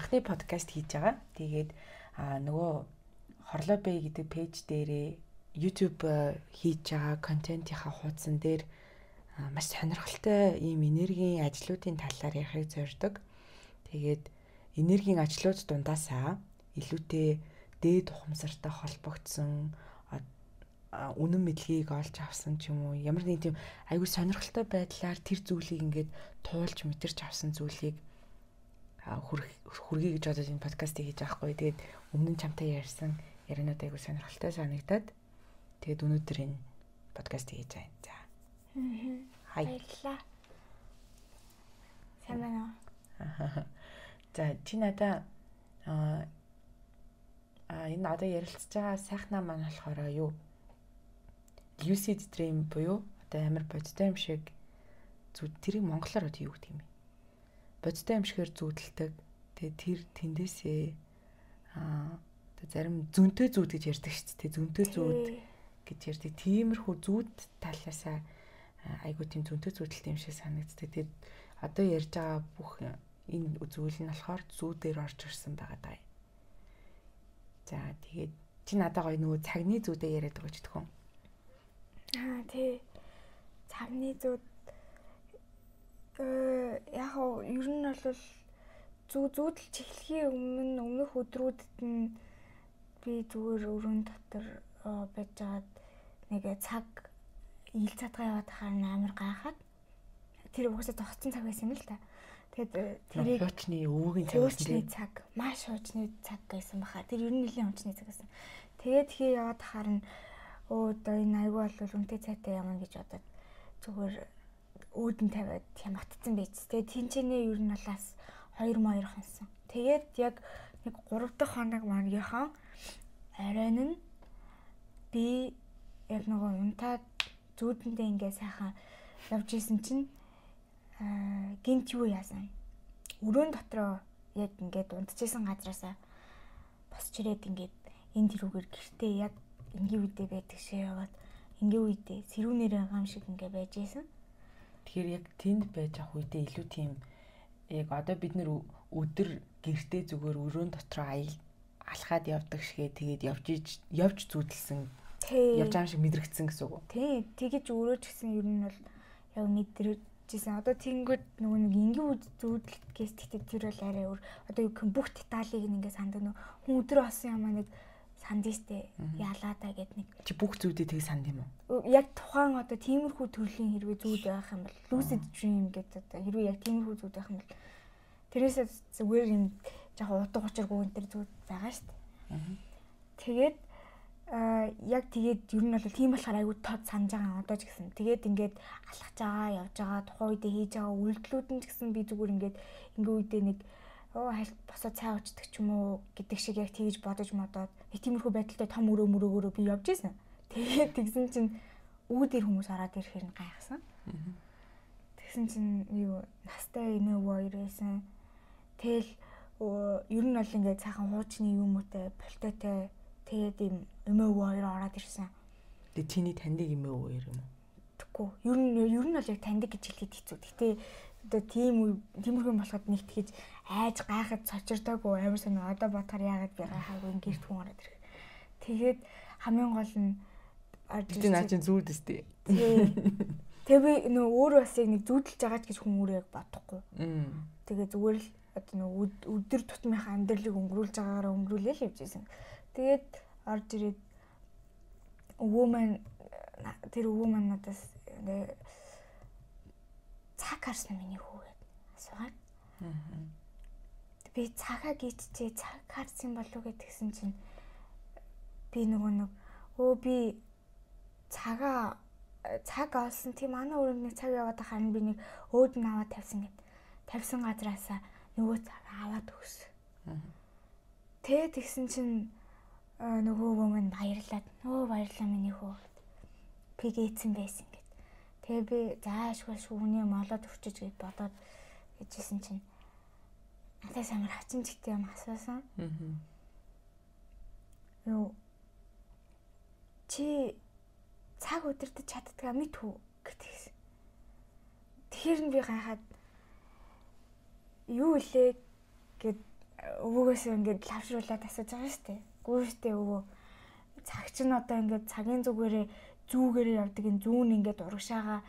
Анхны подкаст хийж байгаа. Тэгээд нөгөө Хорлоо Бэй гэдэг пэйж дээрээ YouTube хийж байгаа контентынхаа хуудсан дээр маш сонирхолтой ийм энергийн ажлуудын талаар ярихыг зорддог. Тэгээд энергийн ажлууд дундаасаа илүүтэй дээд ухамсартай холбогдсон үнэн мэдлэгийг олж авсан ч юм уу ямар нэг тийм айгүй сонирхолтой байдлаар тэр зүйлийг ингээд туулж мэдэрч авсан зүйлийг хүргэе гэж бодож энэ подкастыг хийж байгаа хгүй. Тэгээд өмнө нь чамтай ярьсан ярианууд айгүй сонирхолтой санагдаад тэгээд өнөөдөр энэ подкастыг хийж байгаа юм. За. Хай. Баярлалаа. Сайн байна уу? За чи надаа энэ одоо ярилцж байгаа сайхнаа маань болохоор юу? Lucid dream буюу одоо амар бодтой юм шиг зүуд тэрийг монголоор одоо юу гэдэг юм бэ? Бодтой юм шигээр зүүдэлдэг. Тэгээ тэр тэндээсээ одоо зарим зөнтэй зүүд гэж ярьдаг шүү дээ. Зөнтэй зүүд гэж ярьдаг. Тиймэрхүү зүүд талаасаа айгуу тийм зөнтэй зүүдэлтэй юм шиг санагддаг. Тэгээд одоо ярьж байгаа бүх энэ зүйл нь болохоор зүүдээр орж ирсэн байгаа даа. За тэгээд чи надад гоё нөгөө цагны зүүдээ яриад байгаа ч гэх юм. Аа тий. Цагны зүүд яг ер нь бол зүүдэлж эхлэхийн өмнө өмнөх өдрүүдэд нь би зүгээр өрөөнд дотор байж байгаад нэг цаг ил цадгаа яваад хахаар амар гайхаад тэр угаасаа зогссон цаг байсан юм л та. Тэгээд тэрийг хуучны өвөгийн цаг байсан цаг маш хуучны цаг байсан баха. Тэр ер нь нэлийн хуучны цаг байсан. Тэгээд хий яваад хахаар нь өө одоо энэ айгүй бол үнэтэй цайтай юм гэж бодоод зүгээр үүдэн тавиад хямгатцсан байж. Тэгээд тэнцэнэ ер нь бас 2 хонсон. Тэгээд яг нэг 3 дахь хоног мангийнхаа оройн нь би яг нөгөө унтаад зүүдэндээ ингээ сайхан явж исэн чинь гинт юу яасан? Өрөөн дотроо яг ингээд унтчихсан газраасаа босч ирээд ингээд энэ тэрүүгээр гэртээ яг энгийн үедээ байдаг шээ яваад энгийн үедээ сэрүүнээр байгаа юм шиг ингээ байж исэн. Тэгэхээр яг тэнд байж авах үедээ илүү тийм яг одоо бид нэр өдөр гэртээ зүгээр өрөөн дотроо алхаад явдаг шигээ тэгээд явж зүүдэлсэн явж байгаа шиг мэдрэгдсэн гэсэн үг үү? Тий, тэгэж өрөөж гисэн ер нь бол яг мэдэрчээсэн. Одоо тэнгүүд нөгөө нэг энгийн үд зүүдэлтгээс тэгтээ тэр бол арай өөр. Одоо юу гэх юм бүх деталийг ингээ сандаг нөө хүн өдрөө олсон юм аа нэг санд штэ ялаадаа гэд нэг. Чи бүх зүүдээ тийг санд юм уу? Яг тухайн одоо тиймэрхүү төрлийн хэрвээ зүүд байх юм бол lucid dream гэдэг одоо хэрвээ яг тиймэрхүү зүүд байх юм бол тэрээсээ зүгээр юм жоохон утга учиргүй энэ төр зүүд байгаа штэ. Тэгээд яг тэгээд ер нь бол тийм болохоор айгүй тод санаж байгаа одоо ч гэсэн. Тэгээд ингээд алхаж байгаа, явж байгаа, тухайн үедээ хийж байгаа үйлдэлүүд нь ч гэсэн би зүгээр ингээд ингээ үедээ нэг хальт босоо цай уучдаг ч юм уу гэдэг шиг яг тэгж бодож модоод нэг тиймэрхүү байдалтай том өрөө мөрөөгөөрөө би явж исэн. Тэгээд тэгсэн чинь үүдэр хүмүүс ороод ирэхээр нь гайхсан. Тэгсэн чинь юу настай эмээ өвөө хоёр байсан. Тэгэл ер нь бол ингээд сайхан хуучны юм уутай, пальтотой тэгээд ийм эмээ өвөө хоёр ороод ирсэн. Тэгээд чиний таньдаг эмээ өвөө хоёр юм уу? Тэггүй. Ер нь бол яг таньдаг гэж хэлэхэд хэцүү. Гэтэ одоо тиймэрхүү юм болоход нэг тэгж айж гайхаж цочирдоогүй амар сонио одоо бодохоор яагаад би гайхаагүй гэрт хүн ороод ирэх. Тэгээд хамгийн гол нь орж ирсэн. Наа чинь зүүд өстэй. Тэгээ би нөө өөрөө бас яг нэг зүүдэлж байгаа ч гэж хүн өөрөө яг бодохгүй. Тэгээ зүгээр л одоо нөө өдөр тутмынхаа амьдралыг өнгөрүүлж байгаагаараа өнгөрүүлээл явж исэн. Тэгээд орж ирээд өвөө маань тэр өвөө маань надаас ингээ цаг харсан миний хүү гэд асуугаад. Би цагаа гийччээ цаг харсан болов уу гэдгсэн чинь би нөгөө нэг би цагаа цаг олсон тийм манай өрөөнд нэг цаг яваад байхаар би нэг өөд нь аваад тавьсан гэд. Тавьсан газраасаа нөгөө цагаа аваад өгсөн. Тэ тэгсэн чинь нөгөө өвөө минь баярлаад баярлаа миний хүү гэд. Би гээцэн байсан гэд. Тэгээ би заашгүй шүүний молоод өрчиж гэж бодоод гэжсэн чинь надаас амар хачин чигтэй юм асуусан. Юу чи цаг өдөртөж чаддгаа мэт үү гэтгсэн. Тэгэхээр нь би гайхаад юу илээ гэд өвөөгөөс ингээд лавшруулаад асууж байгаа шүү дээ. Гүү штэ өвөө. Цаг чинь одоо ингээд цагийн зүгээрээ зүүгээрээ явдаг энэ зүүн ингээд урагшаага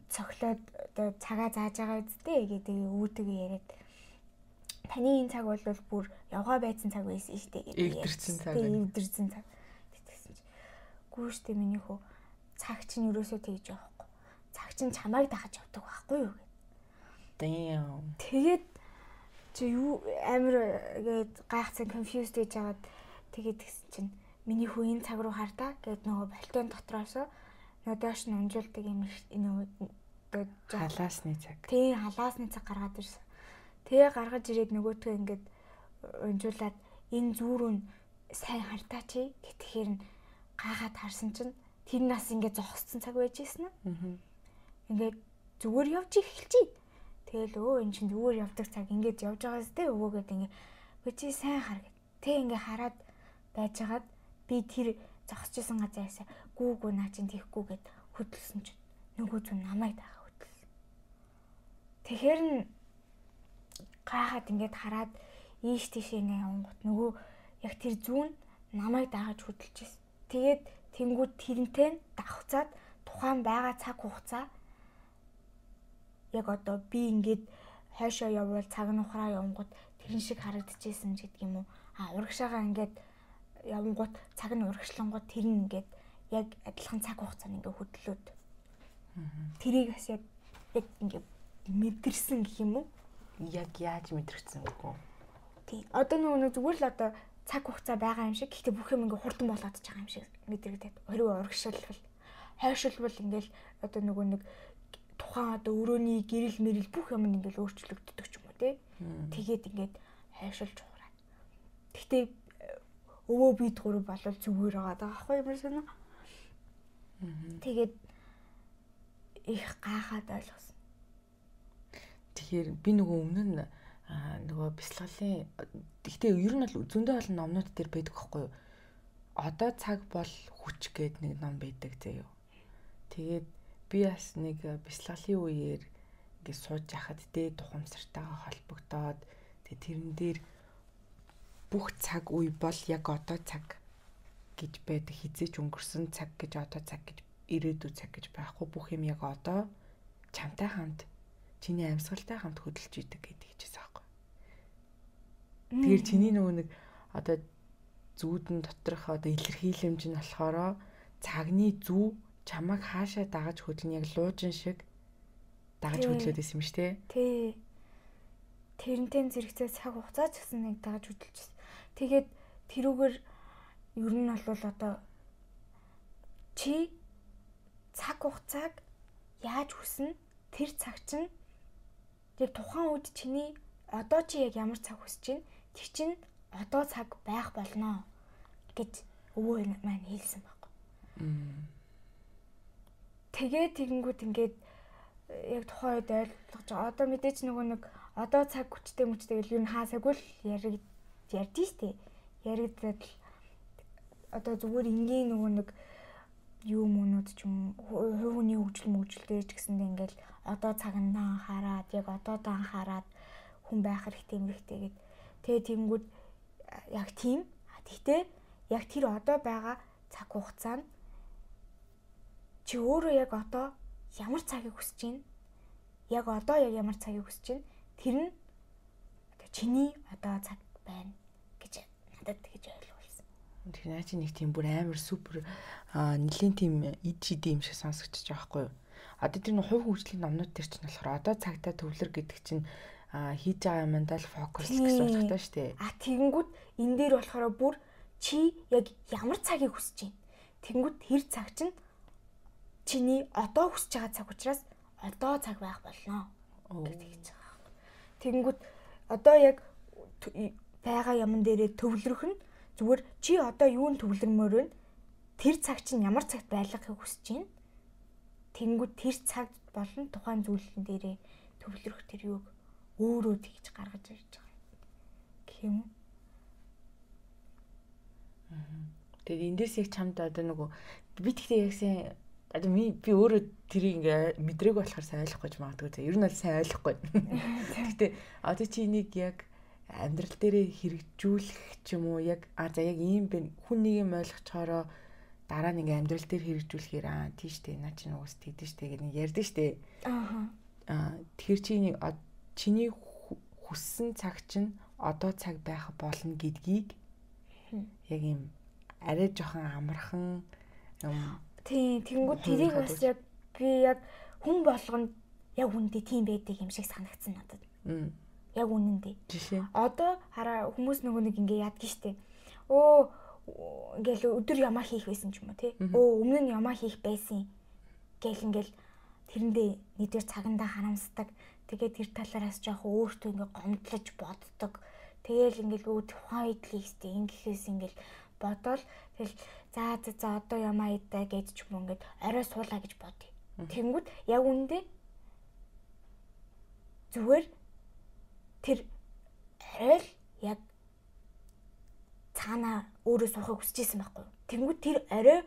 цохлоод одоо цагаа зааж байгаа үсттэй гэдэг өвөөтэйгээ яриад таны энэ цаг бол бүр явгаа байцсан цаг байсан шүү дээ гэдэг. Эвдэрсэн цаг. Эвдэрсэн цаг. Тэгсэн чинь гүү штэ миний хөө цаг чинь ерөөсөө тэгж явахгүй. Цаг чинь чамайг дагаж явдаг байхгүй юу гэд. Damn. Тэгээд чи юу амар гээд гайхсан confused гэж жагаад тэгээд тэгсэн чинь миний хүү энэ цаг руу хардаа гэд нөгөө болтон дотроос нөгөө доош нь унжуулдаг юм нөгөө халаасны цаг. Тийм халаасны цаг гаргаад ирсэн. Тэгээ гаргаж ирээд нөгөөтгөө ингээд унжуулаад энэ зүүрүү нь сайн хартаа чи гэтгэхээр нь гайхаад харсан чинь тэр нас ингээд зогссон цаг байж ирсэн. Ингээд зүгээр явж эхэлчихье. Тэгэл өө эн чинь зүгээр явдаг цаг ингээд явж байгаа зү өвөөгээд ингээд үгүй чи сайн хар гэд. Тэг ингээд хараад байжгаад би тэр зогсож исэн газаасаа гүү гүү наа чинь тийхгүй гэд хөдөлсөн чинь нөгөө зүн намайг дагаа хөдөлсөн. Тэгэхээр нь гайхаад ингээд хараад ийш тийшээ ингээд явангууд нөгөө яг тэр зүүн намайг дагаж хөдөлж ирсэн. Тэгээд тэнгууд тэрнтэй нь давхцаад тухайн байгаа цаг хугацаа яг одоо би ингээд хойшоо явбал цаг нь ухраа явангууд тэрэн шиг харагдчихсэн ч гэдэг юм уу. А урагшаага ингээд явангууд цаг нь урагшлангууд тэр нь ингээд яг адилхан цаг хугацаанд ингээд хөдлөөд. Тэрийг бас яг ингээд мэдэрсэн гэх юм уу? Яг яаж мэдрэгдсэн вэ? Тий. Одоо нөгөө зүгээр л одоо цаг хугацаа байгаа юм шиг. Гэхдээ бүх юм ингээд хурдан болоод ч байгаа юм шиг мэдрэгдээд. Хэрвээ урагшилбал, хойшилбал ингээд одоо нөгөө нэг тухайн одоо өрөөний гэрэл мэрэл бүх юм ингээл өөрчлөгддөг ч юм уу тий. Тэгээд ингээд хайшилж ухраа. Гэхдээ өвөө бид гурав болол зүгээр байгаа даа ахгүй юм шиг. Тэгээд их гайхаад ойлгосон. Тэгэхээр би нөгөө өмнө нь нөгөө бясалгалын гэхдээ ер нь бол зөндөө олон номнууд дээр байдаг байхгүй юу? Одоо цаг бол хүч гээд нэг ном байдаг заяа. Тэгээд би бас нэг бясалгалын үеэр ингээд сууж яхад дээд ухамсартайгаа холбогдоод тэгээ тэрэн дээр бүх цаг үе бол яг одоо цаг гэж байдаг, хизээч өнгөрсөн цаг гэж одоо цаг гэж ирээдүй цаг гэж байхгүй, бүх юм яг одоо чамтай хамт чиний амьсгалтай хамт хөдөлж идэг гэдэг хэлжсэн аахгүй. Тэгэхээр чиний нөгөө нэг одоо зүүдэн доторх одоо илэрхийлэмж нь болохоор цагны зүү чамайг хаашаа дагаж хөдлөн яг луужин шиг дагаж хөдлөөд байсан юм шүү дээ. Тий. Тэрнтэй зэрэгцээ цаг хугацаа ч гэсэн нэг дагаж хөдөлжсэн. Тэгээд тэрүүгээр ер нь бол одоо чи цаг хугацааг яаж хүснэ тэр цаг чинь яг тухайн үед чиний одоо чи яг ямар цаг хүсэж чинь тэр чинь одоо цаг байх болно гэж өвөө маань хэлсэн байхгүй. Тэгээ тэгэнгүүт ингээд яг тухайн үед ойлгож байгаа. Одоо мэдээч нөгөө нэг одоо цаг хүчтэй мүчтэй гэл юу н хаасаагүй л ярьж штэ. Яригдаад л одоо зүгээр энгийн нөгөө нэг юу мөнүүд ч юм хувь хүний хөгжил мөгжил дээр ч гэсэндээ ингээл одоо цаг нь анхаарад яг одоодоо анхаарад хүн байх хэрэгтэй юм хэрэгтэй гэд. Тэгээ тэгэнгүүт яг тийм. Тэгтээ яг тэр одоо байгаа цаг хугацаа нь чи өөрөө яг одоо ямар цагийг хүсэж байна? Яг одоо яг ямар цагийг хүсэж байна? Тэр нь одоо чиний одоо цаг байна гэж надад тэгж ойлгуулсан. Тэр наа чи нэг тийм бүр амар супер нэлийн тийм ид шид юм шиг сонсогдож байгаа байхгүй юу? Одоо тэр нэг хувь хөгжлийн номнууд тэр чинь болохоор одоо цагтаа төвлөр гэдэг чинь хийж байгаа юмдаа л фокус гэсэн утгатай шүү дээ. А тэгэнгүүт энэ дээр болохоор бүр чи яг ямар цагийг хүсэж байна? Тэгэнгүүт тэр цаг чинь чиний одоо хүсэж байгаа цаг учраас одоо цаг байх болно гэж хэлж байгаа юм. Тэгэнгүүт одоо яг байгаа юмн дээрээ төвлөрөх нь зүгээр чи одоо юунд төвлөрмөр вэ? Тэр цаг чинь ямар цагт байлгахыг хүсэж байна? Тэгэнгүүт тэр цаг болон тухайн зүйлэн дээрээ төвлөрөх тэр юуг өөрөө тэгж гаргаж ирж байгаа гэх юм уу? Тэгээд эндээс яг чамд одоо нөгөө би тэгтээ яг сайн одоо би өөрөө тэрийг ингээ мэдрээгүй болохоор сайн ойлгохгүй ч магадгүй. Ер нь бол сайн ойлгохгүй. Гэхдээ одоо чи энийг яг амьдрал дээрээ хэрэгжүүлэх ч юм уу яг а за яг ийм бэ хүн нэг юм ойлгочоороо дараа нь ингээ амьдрал дээр хэрэгжүүлэхээр аа тийш дээ наа чинь угс тэгдэж штэ гэдэг нэг ярьдэн штэ. Аа. Тэгэхээр чиний хүссэн цаг чинь одоо цаг байх болно гэдгийг яг ийм арай жоохон амархан юм. Тийм, тэнгууд тэрийг бас яг би яг хүн болгонд яг үнэндээ тийм байдаг юм шиг санагдсан надад. Яг үнэндээ. Жишээ. Одоо хараа хүмүүс нөгөө нэг ингээ яддаг штэ. Өө ингээл өдөр ямаа хийх байсан ч юм уу тий. Өө өмнө нь ямаа хийх байсан гэл ингээл тэрэндээ нэгдүгээр цагандаа харамсдаг. Тэгээд тэр талаараас жоох өөртөө ингээ гомдлож боддог. Тэгээл ингээл өө тухайн үед л хийхтэй ингэхээс ингээл бодоол тэгэл за за за одоо ямаа идэ гэж ч юм уу ингээд орой суулаа гэж бодъё. Тэнгүүд яг үнэндээ зүгээр тэр орой л яг цаанаа өөрөө суухыг хүсэж исэн байхгүй юу. Тэнгүүд тэр орой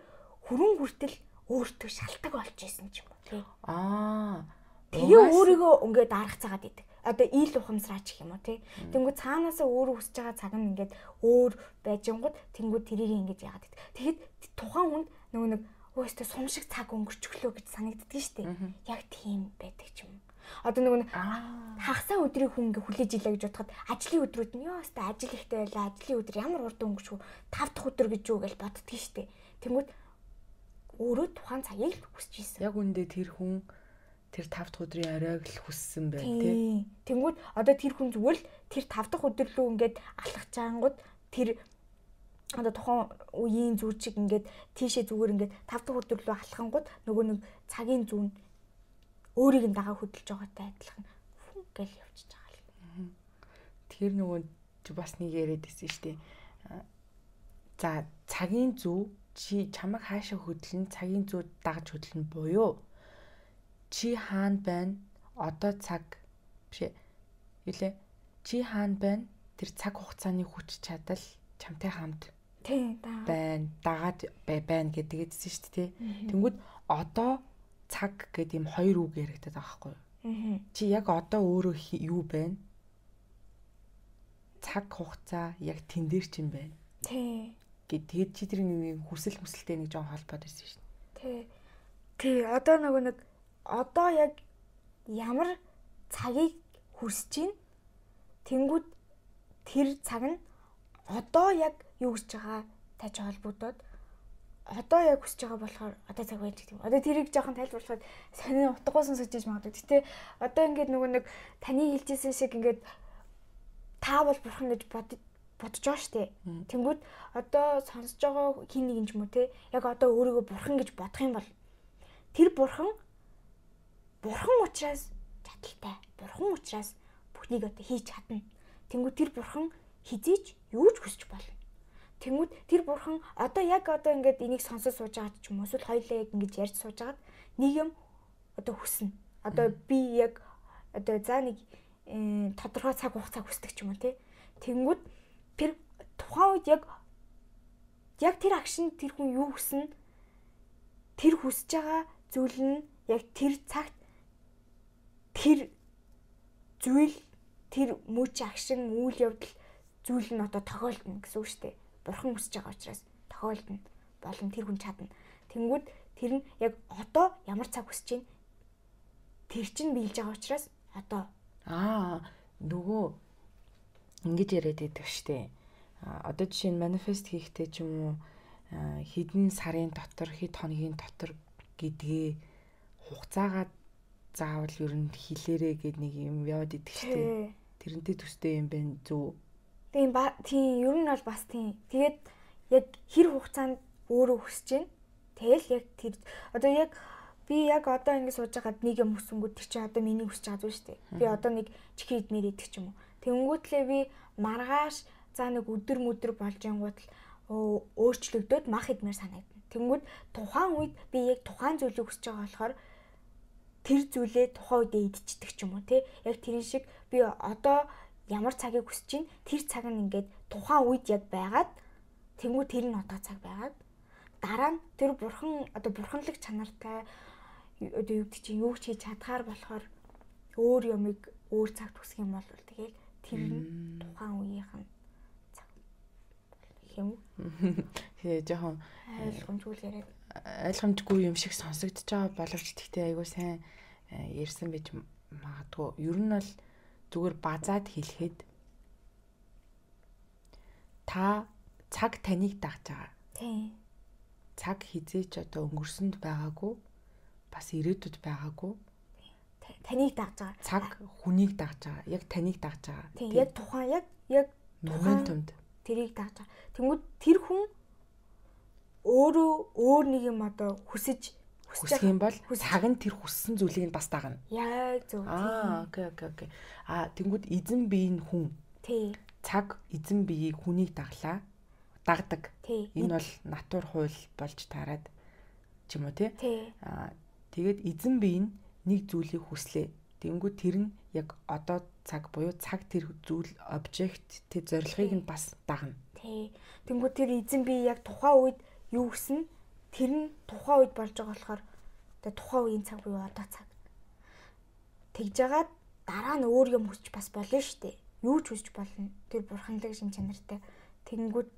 хүрэн хүртэл өөртөө шалтгаан болж исэн ч юм уу тий. Аа. Тэгээ өөрийгөө ингээд дарах цагаад идэг. Одоо ил ухамсараа ч гэх юм уу тий. Тэнгүүд цаанаасаа өөрөө хүсэж байгаа цаг нь ингээд өөр байжингууд тэнгүүд тэрийг ингээд яагаад идэг. Тэгэхэд тухайн хүнд нөгөө нэг өөстөө сум шиг цаг өнгөрчихлөө гэж санагддаг шүү дээ. Яг тийм байдаг ч юм. Одоо нөгөө хагасаа өдрийг хүн ингээ хүлээж илээ гэж бодоход ажлын өдрүүд нь ёо өстой ажил ихтэй байлаа. Ажлын өдөр ямар урд өнгөрчих вэ? 5 дахь өдөр гэж юу гэж боддгийг штэ. Тэнгүүд өөрөө тухайн цагийг л хүсэж исэн. Яг үндэ тэр хүн тэр 5 дахь өдрийн оройг л хүссэн байна тий. Тэнгүүд одоо тэр хүн зүгээр л тэр 5 дахь өдөр лүү ингээд алхах чаангууд тэр одоо тухайн үеийн зүү чиг ингээд тийшээ зүгээр ингээд 5 дахь өдөр лүү алхангууд нөгөө нэг цагийн зүүн өөрийг нь дагаа хөдөлж байгаатай адилхан фүн гэл явчихж байгаа л. Тэгэхээр нөгөө бас нэг яриад байсан шүү дээ. За цагийн зүү чи чамайг хаашаа хөдлөн цагийн зүү дагаж хөдлөн буюу чи хаана байна одоо цаг биш ээ. Юу лээ? Чи хаана байна тэр цаг хугацааны хүч чадал чамтай хамт тий байна дагаад байна гэдгээдсэн шүү дээ тий. Тэнгүүд одоо цаг гэдэг юм хоёр үг яригдаад байгаа байхгүй юу? Чи яг одоо өөрөө юу байна? Цаг хугацаа яг тэн дээр чинь байна. Тий. Тэгээд чи тэр нэг хүсэл хүсэлтэй нэг жоон холбоод байсан шүү дээ. Тий. Тий, одоо нөгөө нэг одоо яг ямар цагийг хүсэж чинь тэнгүүд тэр цаг нь одоо яг юу гэж байгаа тааж холбогдоод одоо яг хүсэж байгаа болохоор одоо цаг байж гэдэг юм. Одоо тэрийг жоохон тайлбарлахад сонин утгагүй сонсож иж магадгүй. Гэтэ одоо ингээд нөгөө нэг таны хэлжсэн шиг ингээд та бол бурхан гэж бодож байгаа штэ. Тэнгүүд одоо сонсож байгаа хин нэг юм ч юм уу те яг одоо өөрийгөө бурхан гэж бодох юм бол тэр бурхан учраас чадaltaй. Бурхан учраас бүхнийг одоо хийж чадна. Тэнгүүд тэр бурхан хизээч юу ч хүсэж болно. Тэнгүүд тэр бурхан одоо яг одоо ингээд энийг сонсож сууж байгаа ч юм уу эсвэл хоёлаа яг ингэж ярьж сууж байгаад нэг юм одоо хүснэ. Одоо би яг одоо за нэг тодорхой цаг хугацаа хүсдэг ч юм уу те. Тэнгүүд тэр тухайн үед яг тэр агшин тэр хүн юу хүснэ? Тэр хүсэж байгаа зүйл нь яг тэр цагт тэр зүйл тэр мөч агшин үйл явдал зүйл нь одоо тохиолдно гэсэн үг шүү дээ. Бурхан хүсэж байгаа учраас тохиолдно болон тэр хүн чадна. Тэнгүүд тэр нь яг одоо ямар цаг хүсэж чинь тэр чинь биелж байгаа учраас одоо нөгөө ингэж яриад байдаг штэ. Одоо жишээ нь манифест хийхдээ ч юм уу хэдэн сарын дотор хэд хоногийн дотор гэдгээ хугацаагаа заавал ер нь хилээрээ гэд нэг юм яваад идэх штэ. Тэрнтэй төстэй юм байна зү. Тийм тийм ер нь бол бас тийм. Тэгээд яг хэр хугацаанд өөрөө хүсэж чинь тэгэл яг тэр одоо яг би яг одоо ингэ сууж байгаад нэг юм хүсэнгүүд тэр чинь одоо миний хүсэж байгаа зүйл шүү дээ. Би одоо нэг чихээ идмээр идэх ч юм уу. Тэнгүүтлээ би маргааш за нэг өдөр мөдөр болж янгууд л өөрчлөгдөөд мах идмээр санагдана. Тэнгүүд тухайн үед би яг тухайн зүйлийг хүсэж байгаа болохоор тэр зүйлээ тухайн үедээ идчихдэг ч юм уу тий. Яг тэрэн шиг би одоо ямар цагийг хүсэж чинь тэр цаг нь ингээд тухайн үед яг байгаад тэнгуү тэр нь одоо цаг байгаад дараа нь тэр бурхан одоо бурханлаг чанартай одоо юу гэдэг чинь юу ч хийж чадхаар болохоор өөр юмыг өөр цагт хүсэх юм бол тэгэл Тэр нь тухайн үеийнх нь цаг юм уу? Тэгээ жоохон ойлгомжгүй л яриад ойлгомжгүй юм шиг сонсогдож байгаа боловч тэгтээ айгүй сайн ярьсан байж магадгүй. Ер нь бол зүгээр базаад хэлэхэд та цаг таныг дагж байгаа. Тийм. Цаг хизээч одоо өнгөрсөнд байгаагүй, бас ирээдүйд байгаагүй. Таныг дагж байгаа. Цаг хүнийг дагж байгаа. Яг таныг дагж байгаа. Тийм, яг тухайн яг моментумд тэрийг дагж байгаа. Тэнгүүд тэр хүн өөрөө өөр нэг юм одоо хүсэж хүсэх юм бол цаг нь тэр хүссэн зүйлийг нь бас дагна. Яг зөв. Аа, окей. Аа, тэнгүүд эзэн бие нь хүн. Тийм. Цаг эзэн биеийг хүнийг даглаа. Дагдаг. Энэ бол натур хууль болж таарад ч юм уу тий. Аа, тэгээд эзэн бие нь нэг зүйлийг хүслээ. Тэнгүүд тэр нь яг одоо цаг буюу цаг тэр зүйл обжект тэр зорилгыг нь бас дагна. Тий. Тэнгүүд тэр эзэн бие яг тухайн үед юу хүснэ? Тэр нь тухайн үед болж байгаа болохоор одоо тухайн үеийн цаг буюу одоо цаг. Тэгж жагаад дараа нь өөр юм хүсч бас болно шүү дээ. Юу ч хүсч болно. Тэр бурханлаг шин чанартай. Тэнгүүд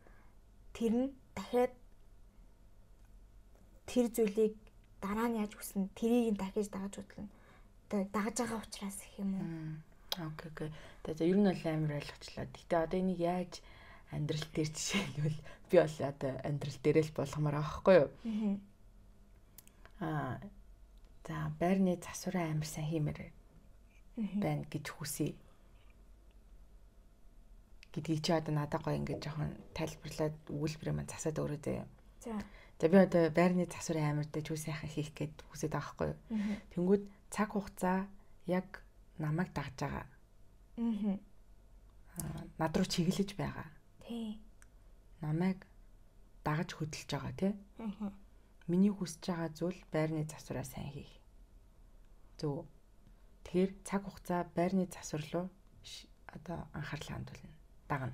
тэр нь дахиад тэр зүйлийг дараа нь яаж хүснэ? Тэрийг нь дахиж дагаж хөдлөнө. Одоо дагаж байгаа учраас гэх юм уу? Окей. Тэгээ ер нь бол амар ойлгочлаа. Гэтэ одоо энийг яаж амьдрал дээр жишээлбэл би бол одоо амьдрал дээрээ л болгомоор байгаа байхгүй юу? Аа за байрны засвараа амар сайн хиймээр байна гэж хүсье. Гэдгийг чи одоо надад гоё ингэж жоохон тайлбарлаад өгүүлбэрээ маань засаад өгөрөө заяа. За. За би одоо байрны засварын амар дээр чүү сайхан хийх гээд хүсэж байгаа байхгүй юу? Тэнгүүд цаг хугацаа яг намайг дагж байгаа. Над руу чиглэж байгаа. Тий. Намайг дагаж хөдөлж байгаа тий. Миний хүсэж байгаа зүйл байрны засвараа сайн хийх. Зөв. Тэгэхээр цаг хугацаа байрны засвар руу одоо анхаарлаа хандуулна. Дагна.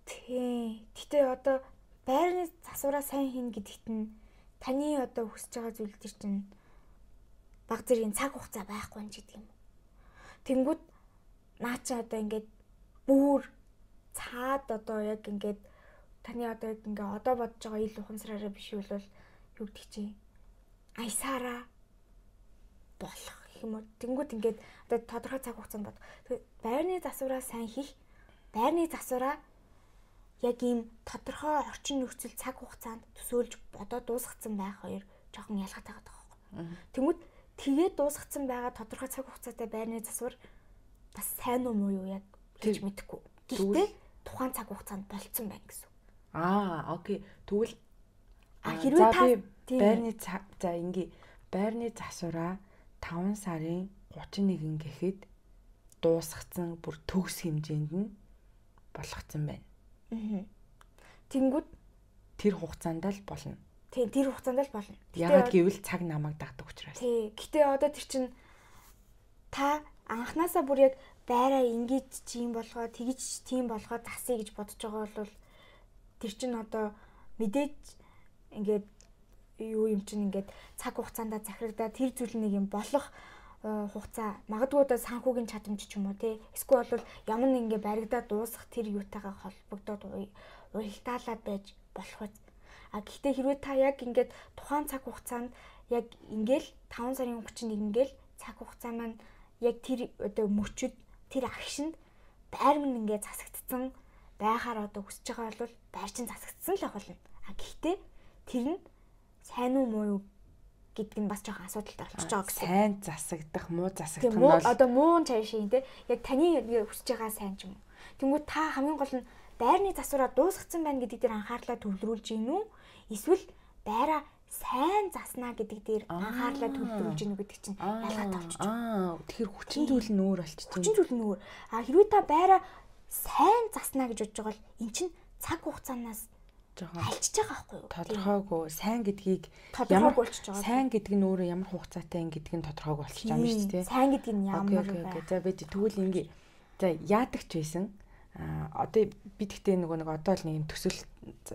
Тий. Гэтэ одоо байрны засвараа сайн хийнэ гэдэгт нь таны одоо хүсэж байгаа зүйл төр чинь баг зэргийн цаг хугацаа байхгүй юм гэдэг юм. Тэнгүүд наа чи одоо ингээд бүр цаад одоо яг ингээд таны одоо яг ингээ одоо бодож байгаа ил ухамсараараа биш бол юу гэдэг чинь аясаараа болох гэх юм уу. Тэнгүүд ингээд одоо тодорхой цаг хугацаанд бод. Тэгэхээр байрны засвараа сайн хийх, байрны засвараа яг ийм тодорхой орчин нөхцөл цаг хугацаанд төсөөлж бодоо дуусгацсан байх хоёр жоохон ялгаатай байгаа байхгүй. Тэнгүүд тэгээд дуусгацсан байгаа тодорхой цаг хугацаатай байрны засвар бас сайн уу муу юу яг гэж мэдэхгүй. Гэхдээ тухайн цаг хугацаанд болцсон байна гэсэн. Аа, окей. Тэгвэл хэрвээ та байрны за ингээ байрны засвараа 5 сарын 31 гэхэд дуусгацсан бүр төгс хэмжээнд нь болгоцсон байна. Тэнгүүд тэр хугацаанд л болно. Тийм, тэр хугацаанд л болно. Яагаад гэвэл цаг намайг дагдаг учраас. Тий. Гэтэ одоо тэр чинь та анханасаа бүр яг байраа ингэж чи юм болгоо, тэгж тийм болгоо засъя гэж бодож байгаа бол тэр чинь одоо мэдээж ингээд юу юм чинь ингээд цаг хугацаанд захирагдаа тэр зүйл нэг юм болох хугацаа магадгүй одоо санхүүгийн чадамж ч юм уу тий. Эсвэл бол ямар нэг ингээ баригдаа дуусах тэр юутайгаа холбогдоод уялдаалаад байж болох үз. А гэхдээ хэрвээ та яг ингээд тухайн цаг хугацаанд яг ингээл 5 сарын 31 ингээл цаг хугацаа маань яг тэр одоо мөчөд тэр агшинд байр минь ингээ засагдсан байхаар одоо хүсэж байгаа бол байр чинь засагдсан л ах болно. А гэхдээ тэр нь сайн уу муу юу гэдг нь бас жоохон асуудалтай болчихж байгаа гэсэн. Сайн засагдах, муу засагдах нь бол одоо муу цаашийн тий яг таны хүсэж байгаа сайн ч юм уу. Тэнгүүд та хамгийн гол нь байрны засвараа дуусгацсан байна гэдэг дээр анхаарлаа төвлөрүүлж гин үү? Эсвэл байраа сайн заснаа гэдэг дээр анхаарлаа төвлөрүүлж гин үү гэдэг чинь ялгаатай болчихж байгаа. Тэгэхээр хүчин зүйл нь өөр болчихж байна. Хүчин зүйл нь өөр. А хэрвээ та байраа сайн заснаа гэж бодож байгаа бол эн чинь цаг хугацаанаас жоохон хальчиж байгаа байхгүй юу? Тодорхойгүй. Сайн гэдгийг тодорхойгүй болчихж байгаа. Сайн гэдэг нь өөрөө ямар хугацаатай юм гэдг нь тодорхойгүй болчихж байгаа юм шүү дээ. Сайн гэдэг нь ямар вэ? За би тэгвэл ингээ за яадаг ч байсан. А одоо би тэгтээ нөгөө нэг одоо л нэг юм төсөл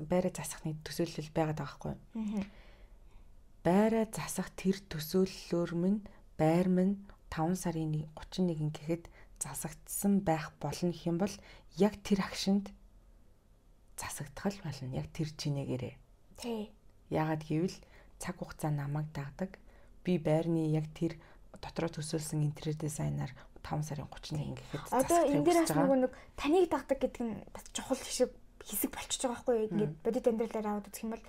байраа засах нэг төсөөлөл байгаад байгаа байхгүй юу? Байраа засах тэр төсөөллөөр минь байр минь 5 сарын 31 гэхэд засагдсан байх болно гэх юм бол яг тэр агшинд засагдах л болно. Яг тэр чинээгээрээ. Тий. Яагаад гэвэл цаг хугацаа намайг дагдаг. Би байрны яг тэр дотроо төсөөлсөн интерьер дизайнаар 5 сарын 31 гэхэд одоо энэ дээр бас нөгөө нэг таныг дагдаг гэдэг нь бас чухал хэсэг болчихж байгаа байхгүй юу? Ингээд бодит амьдралаар аваад үзэх юм бол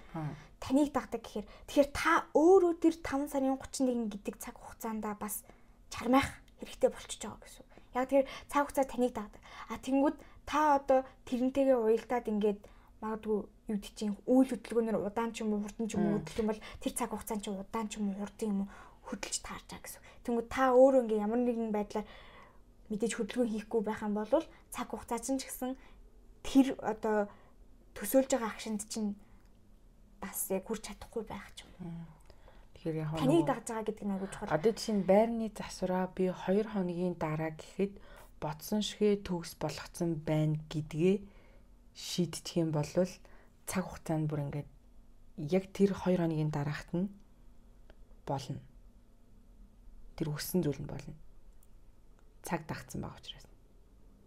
таныг дагдаг гэхээр тэгэхээр та өөрөө тэр 5 сарын 31 гэдэг цаг хугацаанд бас чармайх хэрэгтэй болчихж байгаа гэсэн. Яг тэгэхээр цаг хугацаа таныг дагдаг. А тэнгүүд та одоо тэрнтэйгээ уялдаад ингээд магадгүй юу гэдэг чинь үйл хөдөлгөөнөөр удаан ч юм уу хурдан ч юм уу хөдлөх юм бол тэр цаг хугацаанд чинь удаан ч юм уу хурдан юм уу хөдөлж таарч байгаа гэсэн. Тэнгүүд та өөрөө ингээ ямар нэгэн байдлаар мэдээж хөдөлгөөн хийхгүй байх юм бол цаг хугацаа чинь ч гэсэн тэр одоо төсөөлж байгаа агшинд чинь бас яг хүрч чадахгүй байх ч юм. Тэгэхээр яг таныг дагж байгаа гэдэг нь айгүй чухал. Одоо жишээ нь байрны засвараа би 2 хоногийн дараа гэхэд бодсон шигээ төгс болгоцсон байна гэдгээ шийдчих юм бол цаг хугацаанд бүр ингээд яг тэр 2 хоногийн дараахт нь болно. Тэр өссөн зүйл нь болно. Цаг дагцсан байгаа учраас.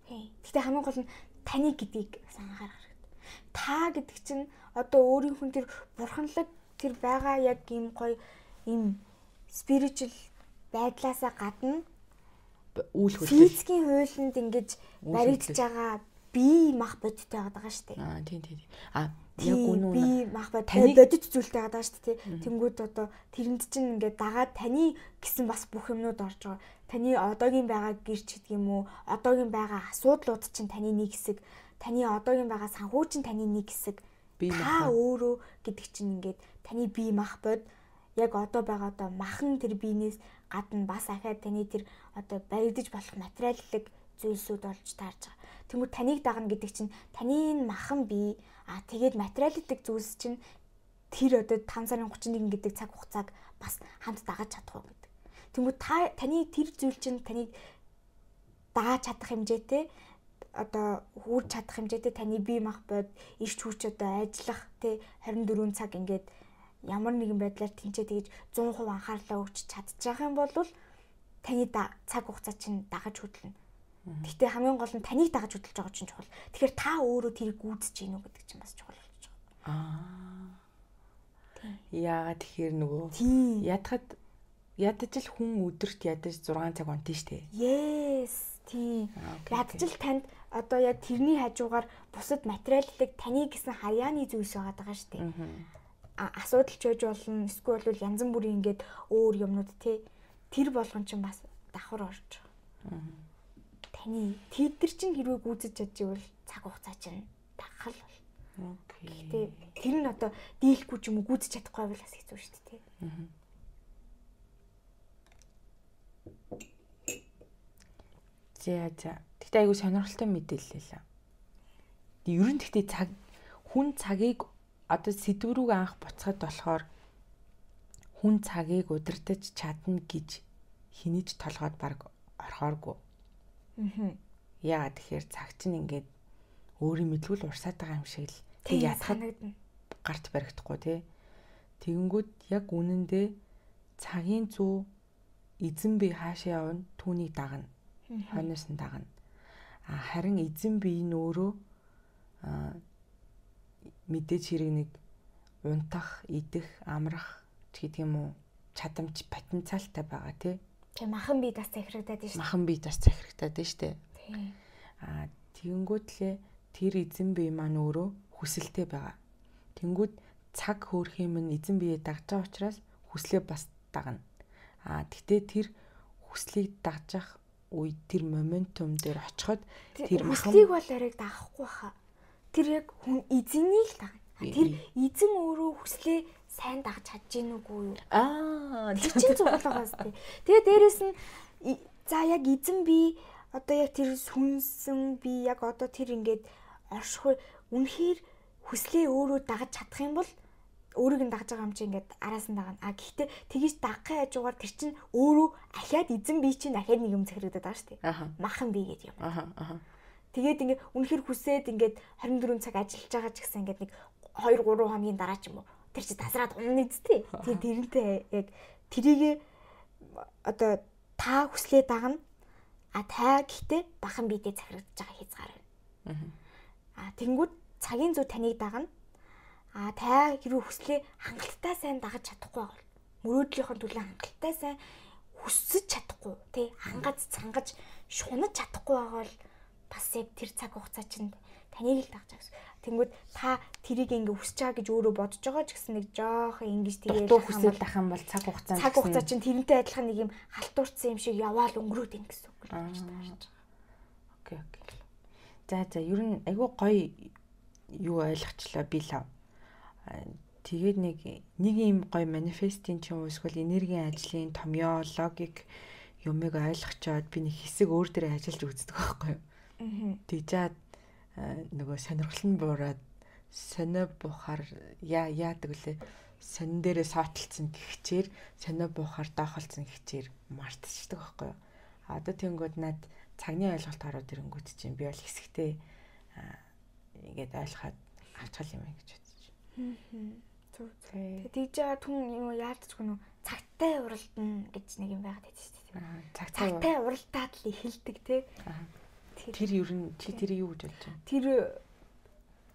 Тий. Гэхдээ хамгийн гол нь таны гэдгийг бас анхаарах хэрэгтэй. Та гэдэг чинь одоо өөрийнх нь тэр бурханлаг тэр байгаа яг ийм гоё ийм spiritual байдлаасаа гадна үйл хөдлөл физикийн хуулинд ингэж баригдаж байгаа бие мах бодиттой байгаа шүү дээ. Аа тийм тийм. А яг үнэн бие мах бодит зүйлтэй байгаа шүү дээ. Тэнгүүд одоо тэрэнд чинь ингээд дагаад таны гэсэн бас бүх юмнууд орж байгаа. Таны одоогийн байгаа гэрч гэдэг юм уу? Одоогийн байгаа асуудлууд чинь таны нэг хэсэг, таны одоогийн байгаа санхүү чинь таны нэг хэсэг. Та өөрөө гэдэг чинь ингээд таны бие мах бод яг одоо байгаа одоо махан тэр биенээс гадна бас ахаад таны тэр одоо баригдаж болох материаллык зүйлсүүд олж таарж байгаа. Тэнгүүд таныг дагна гэдэг чинь таны энэ махан бие а тэгээд материаллык зүйлс чинь тэр одоо 5 сарын 31 гэдэг цаг хугацааг бас хамт дагаж чадах уу гэдэг. Тэнгүүд та таны тэр зүйл чинь таныг дааж чадах хэмжээтэй одоо хүүрч чадах хэмжээтэй таны бие мах бод ирч хүч одоо ажиллах тэ 24 цаг ингээд ямар нэгэн байдлаар тэнцээ тэгэж 100% анхаарлаа өгч чадчих юм бол таны цаг хугацаа чинь дагаж хөдлөнө. Гэхдээ хамгийн гол нь таныг дагаж хөдөлж байгаа чинь чухал. Тэгэхээр та өөрөө тэрийг гүйцэж гин үү гэдэг чинь бас чухал болчих байгаа. Аа. Яагаад тэгэхээр нөгөө ядахад ядаж л хүн өдөрт ядаж 6 цаг унтна штэ. Yes. Тийм. Ядаж л танд одоо яг тэрний хажуугаар бусад материаллык таны гэсэн хаяаны зүйлс байгаа даа штэ. Асуудал ч байж болно. Эсвэл бол янз бүрийн ингээд өөр юмнууд те тэр болгон чинь бас давхар орж байгаа. Таны тэд нар чинь хэрвээ гүйцэж чадчихвал цаг хугацаа чинь дагах л бол. Окей. Гэхдээ тэр нь одоо дийлэхгүй ч юм уу гүйцэж чадахгүй байвал бас хэцүү шүү дээ. За за. Тэгтээ айгүй сонирхолтой мэдээлэл лээ. Ер нь тэгтээ цаг хүн цагийг одоо сэдв рүү анх буцахад болохоор хүн цагийг удирдах чадна гэж хинэж толгойд баг орхооргүй. Яагаад тэгэхээр цаг чинь ингээд өөрийн мэдлгүй л урсаад байгаа юм шиг л тэг ятгах гарт баригдахгүй тий. Тэгэнгүүт яг үнэндээ цагийн зүү эзэн бие хаашаа явна түүнийг дагна. Хойноос нь дагна. А харин эзэн бие нь өөрөө мэдээж хэрэг нэг унтах, идэх, амрах ч гэдэг юм уу чадамж потенциалтай байгаа тий. Тийм махан бие бас захирагдаад байна шүү. Махан бие бас захирагдаад байна шүү дээ. Тийм. Аа тэгэнгүүтлээ тэр эзэн бие маань өөрөө хүсэлтэй байгаа. Тэнгүүд цаг хөөрөх юм нь эзэн биеэ дагж байгаа учраас хүслээ бас дагна. Аа тэгтээ тэр хүслийг дагж явах үед тэр моментум дээр очиход тэр хүслийг бол арайг дагахгүй хаа. Тэр яг хүн эзэнийг л дагна. Тэр эзэн өөрөө хүслээ сайн дагж чадж гин үгүй юу? Аа, тэр чинь чухал байгаа сте. Тэгээ дээрэс нь за яг эзэн би одоо яг тэр сүнсэн би яг одоо тэр ингээд оршихуй үнэхээр хүслээ өөрөө дагаж чадах юм бол өөрийг нь дагаж байгаа юм чи ингээд араас нь дагна. А гэхдээ тэгж дагахын хажуугаар тэр чинь өөрөө ахиад эзэн би чинь ахиад нэг юм захирагдаад байгаа шүү дээ. Махан би гэдэг юм. Аха. Тэгээд ингээд үнэхээр хүсээд ингээд 24 цаг ажиллаж байгаа ч гэсэн ингээд нэг 2 3 хоногийн дараа ч юм уу тэр чи тасраад унна үсттэй. Тэр тэрнтэй яг тэрийг одоо та хүслээ дагна. А та гэхдээ бахан биедээ захирагдаж байгаа хязгаар байна. А тэнгүүд цагийн зүй таныг дагна. А та хэрвээ хүслээ хангалттай сайн дагаж чадахгүй бол мөрөөдлийнхөө төлөө хангалттай сайн хүсэж чадахгүй тий хангаж цангаж шунаж чадахгүй байгаа бол бас яг тэр цаг хугацаа чинь таныг л дагаж байгаа гэсэн. Тэнгүүд та тэрийг ингээ хүсэж байгаа гэж өөрөө бодож байгаа ч гэсэн нэг жоох ингэж тэгээд хүсэл дах юм бол цаг хугацаа цаг хугацаа чинь тэрнтэй адилхан нэг юм халтуурсан юм шиг яваал өнгөрөөд ин гэсэн үг л гэж таарч байгаа. Окей окей. За ер нь айгүй гоё юу ойлгочлоо би лав. Тэгээд нэг юм гоё манифестийн ч юм уу эсвэл энергийн ажлын томьёо логик юмыг ойлгочоод би нэг хэсэг өөр дээрээ ажиллаж үздэг байхгүй юу. Тэгжээд нөгөө сонирхол нь буураад сонио буухаар яадаг лээ. Сонин дээрээ соотлцсон гихчээр сонио буухаар доохолцсон гихчээр мартчихдаг байхгүй юу. Одоо тэнгүүд над цагны ойлголт ороод ирэнгүүт чинь би бол хэсэгтээ ингээд ойлгоход авчгал юм гэж бодож байна. Зөв. Тэгж байгаа түн юу яалтчгүй нүү цагтай уралдана гэж нэг юм байгаад байдаг шүү дээ. Цагтай уралдаад л эхэлдэг тий. Тэр ер нь чи тэрийг юу гэж бодож байна? Тэр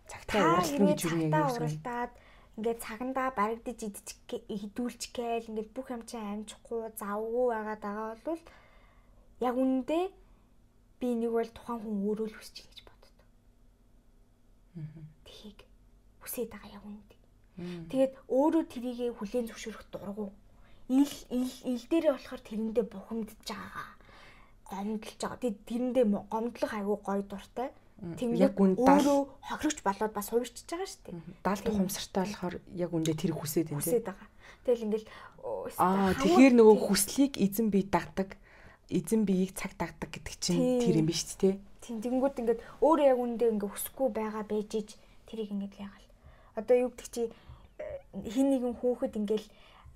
цагтай уралдана гэж юу яг юу уралдаад ингээд цагандаа баригдаж идчих хідүүлчих гээл ингээд бүх юм чинь амжихгүй завгүй байгаад байгаа бол яг үнэндээ би нэг бол тухайн хүн өөрөө л хүсэж байна гэж боддог. Тхийг хүсээд байгаа яг үнэндээ. Тэгээд өөрөө тэрийгэ хүлээн зөвшөөрөх дургу. Ил дээрээ болохоор тэрэндээ бухимдж байгаа. Гомдолж байгаа. Тэгээд тэрэндээ гомдлох айгүй гоё дуртай. Яг үн өөрөө хохирогч болоод бас хувирчиж байгаа шүү дээ. Даалт ухамсартай болохоор яг үндэ тэр хүсээд байна. Хүсээд байгаа. Тэгэл ингээл тэгэхээр нөгөө хүслийг эзэн бие дагдаг, эзэн биеийг цаг дагдаг гэдэг чинь тэр юм биш үү те? Тийм. Тэгэнгүүт ингээд өөрөө яг үндэ ингээ хүсэхгүй байгаа байж ич тэрийг ингээд ягаал. Одоо юу гэдэг чи хин нэгэн хүүхэд ингээл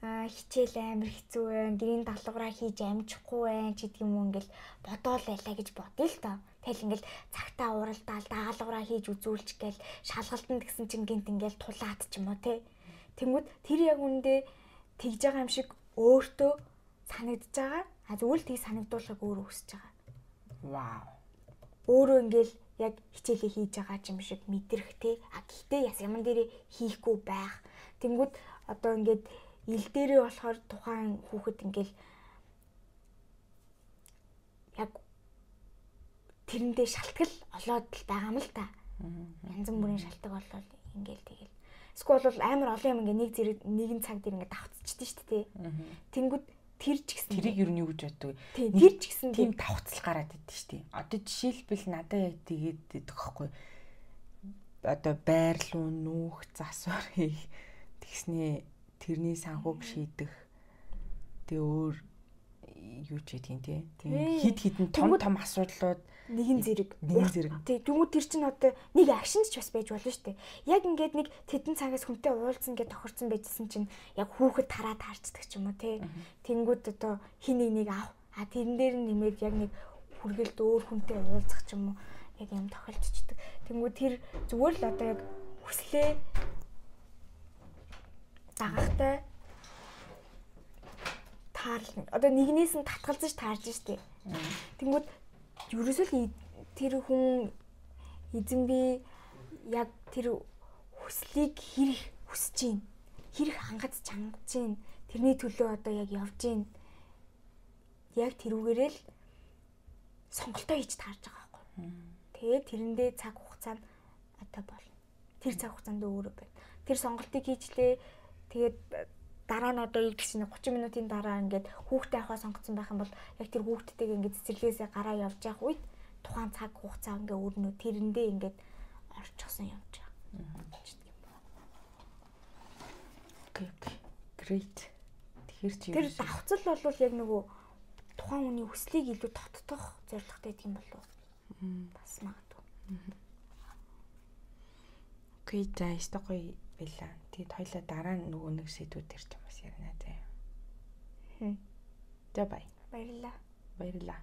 хичээл амар хэцүү байна, гэрийн даалгавраа хийж амжихгүй байна ч гэдэг юм уу ингээл бодоол байлаа гэж бодъё л доо. Тэгэл ингээл цагтаа уралдаал даалгавраа хийж үзүүлчих гээл шалгалтанд гэсэн чинь гинт ингээл тулаад ч юм уу те. Тэнгүүд тэр яг үндэ тэгж байгаа юм шиг өөртөө санагдаж байгаа. А зүгээр л тийг санагдуулахыг өөрөө хүсэж байгаа. Вау. Өөрөө ингээл яг хичээлээ хийж байгаа юм шиг мэдрэх те. А гэхдээ яс яман дээрээ хийхгүй байх. Тэнгүүд одоо ингээд ил дээрээ болохоор тухайн хүүхэд ингээл яг тэрэндээ шалтгал олоод л байгаа юм л та. Янз бүрийн шалтгаан болоод ингээл тэгэл. Эсвэл бол амар олон юм ингээ нэг зэрэг нэгэн цаг дээр ингээ давхцчихдээ шүү дээ. Тэнгүүд тэр ч гэсэн тэрийг юу нь юу гэж боддог вэ? Тэр ч гэсэн тийм давхцал гараад идэв шүү дээ. Одоо жишээлбэл надад яг тэгээд идэх байхгүй. Одоо байр руу нүүх, засвар хийх тэгснээ тэрний санхуг шийдэх. Тэгээ өөр юу ч хийх юм те. Тийм хид хідэн том том асуудлууд нэгэн зэрэг. Нэгэн зэрэг. Тий, дөнгөж тэр чинь одоо нэг акшн ч бас байж болно шүү дээ. Яг ингээд нэг тэдэн цагаас хүнтэй уулзсан гэж тохирцсон байжсэн чинь яг хүүхэд тараа таарчдаг ч юм уу те. Тэнгүүд одоо хин нэг нэг ав. А тэрэн дээр нь нэмээд яг нэг хүргэлд өөр хүнтэй уулзах ч юм уу яг юм тохиолдчихдаг. Тэнгүүд тэр зүгээр л одоо яг хүслээ дагахтай таарлна. Одоо нэгнээс нь татгалзаж таарж штэ. Тэнгүүд ерөөсөө л тэр хүн эзэн би яг тэр хүслийг хэрэг хүсэж гин. Хэрэг хангаж чангаж гин. Тэрний төлөө одоо яг явж гин. Яг тэрүүгээрээ л сонголтоо хийж таарж байгаа байхгүй. Тэгээд тэрэндээ цаг хугацаа нь одоо болно. Тэр цаг хугацаанд өөрөө байна. Тэр сонголтыг хийчлээ. Тэгээд дараа нь одоо юу гэх чинь 30 минутын дараа ингээд хүүхдээ авахаа сонгоцсон байх юм бол яг тэр хүүхдтэйгээ ингээд цэцэрлэгээсээ гараа явж явах үед тухайн цаг хугацаа ингээд өрнө тэрэндээ ингээд орчихсон явж байгаа. Окей. Great. Тэгэхээр чи тэр давхцал бол яг нөгөө тухайн хүний хүслийг илүү тоттох зорилготой гэдэг юм болов уу? Бас магадгүй. Окей, за ёстой гоё байлаа. Тэгээд хоёлаа дараа нь нөгөө нэг сэдвүүд дээр ч бас ярина заяа. За бай. Баярлалаа. Баярлалаа.